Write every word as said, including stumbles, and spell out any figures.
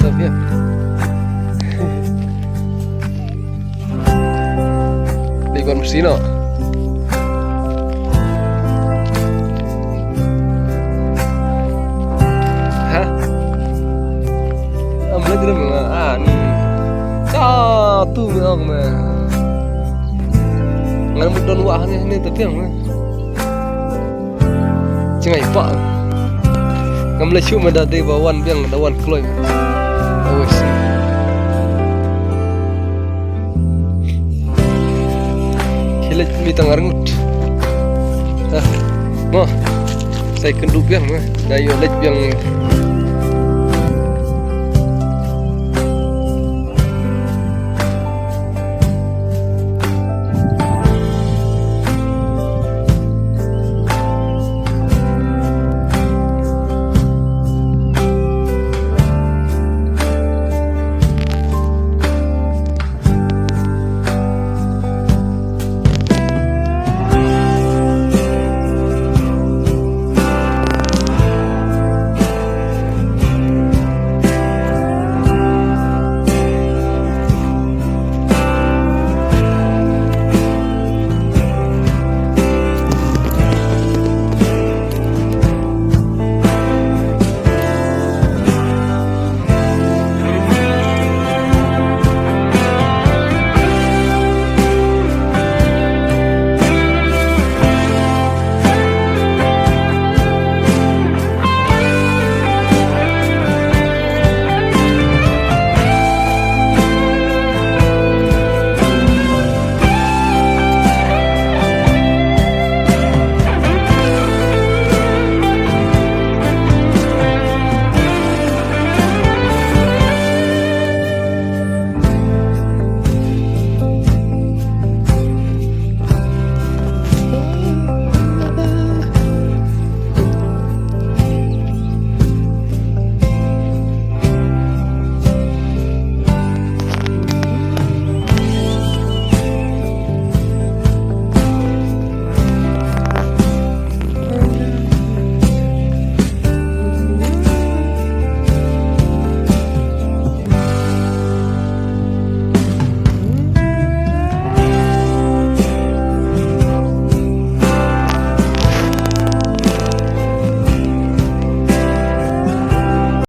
Tap ïa. Dei ban mesti noh. Ha? Am lagi dah menga ah ni. Sa tu me ong me. Ngan mut don wah ni ni tepiang me. Jngai pa. Ngam la shu me da dei ba wan biang da wan kloi. Awes. Ki leit mi tang arngut. Ah. Mo. Sai kynduh biang me. Da ïoh leit biang.